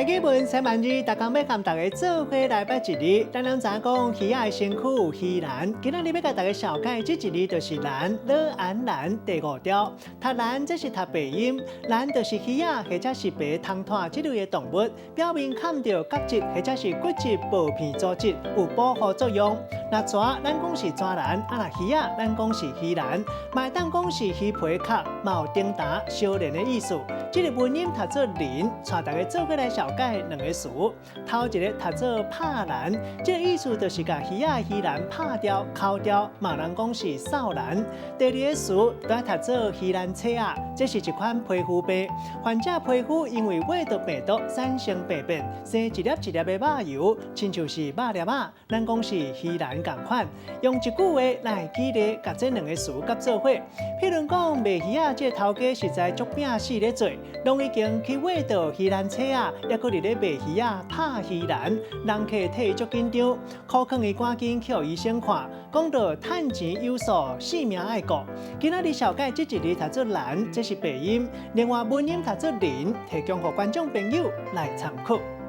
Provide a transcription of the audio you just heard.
語文三萬字，逐工欲佮大家做伙來捌一字。咱攏知影講魚仔的身軀有魚欄，今仔日欲共大家紹介這一字就是欄，老安欄第五條。讀欄這是讀白音，欄就是魚仔或者是白湯團這類的動物，表面崁著角質或者是骨質薄片組織，有保護作用。若蛇咱講是蛇欄，啊若魚仔咱講是魚欄，嘛會當講是魚皮殼，嘛有叮當相連的意思。這个文音讀做林，帶大家做伙來紹介兩個詞。頭一个讀做拍欄，這个意思就是共魚仔魚欄拍掉、摳掉，嘛有人講是掃欄。第二个詞就讀做魚欄切仔，這是一款皮膚病，患者皮膚因為胃毒病毒產生病變，生一粒一粒的肉疣，親像是肉粒仔，咱講是魚欄仝款。用一句話來舉例，共這兩个詞佮做伙。譬如講賣魚仔這个頭家實在足拚死咧做，攏已經去挖著魚欄切仔，猶閣佇咧賣魚仔拍魚欄，人客替伊足緊張，苦勸伊趕緊去予醫生看，講著趁錢有數，性命愛顧。今仔日紹介這一字讀做欄，這是白音；另外文音讀做林，提供予觀眾朋友來參考。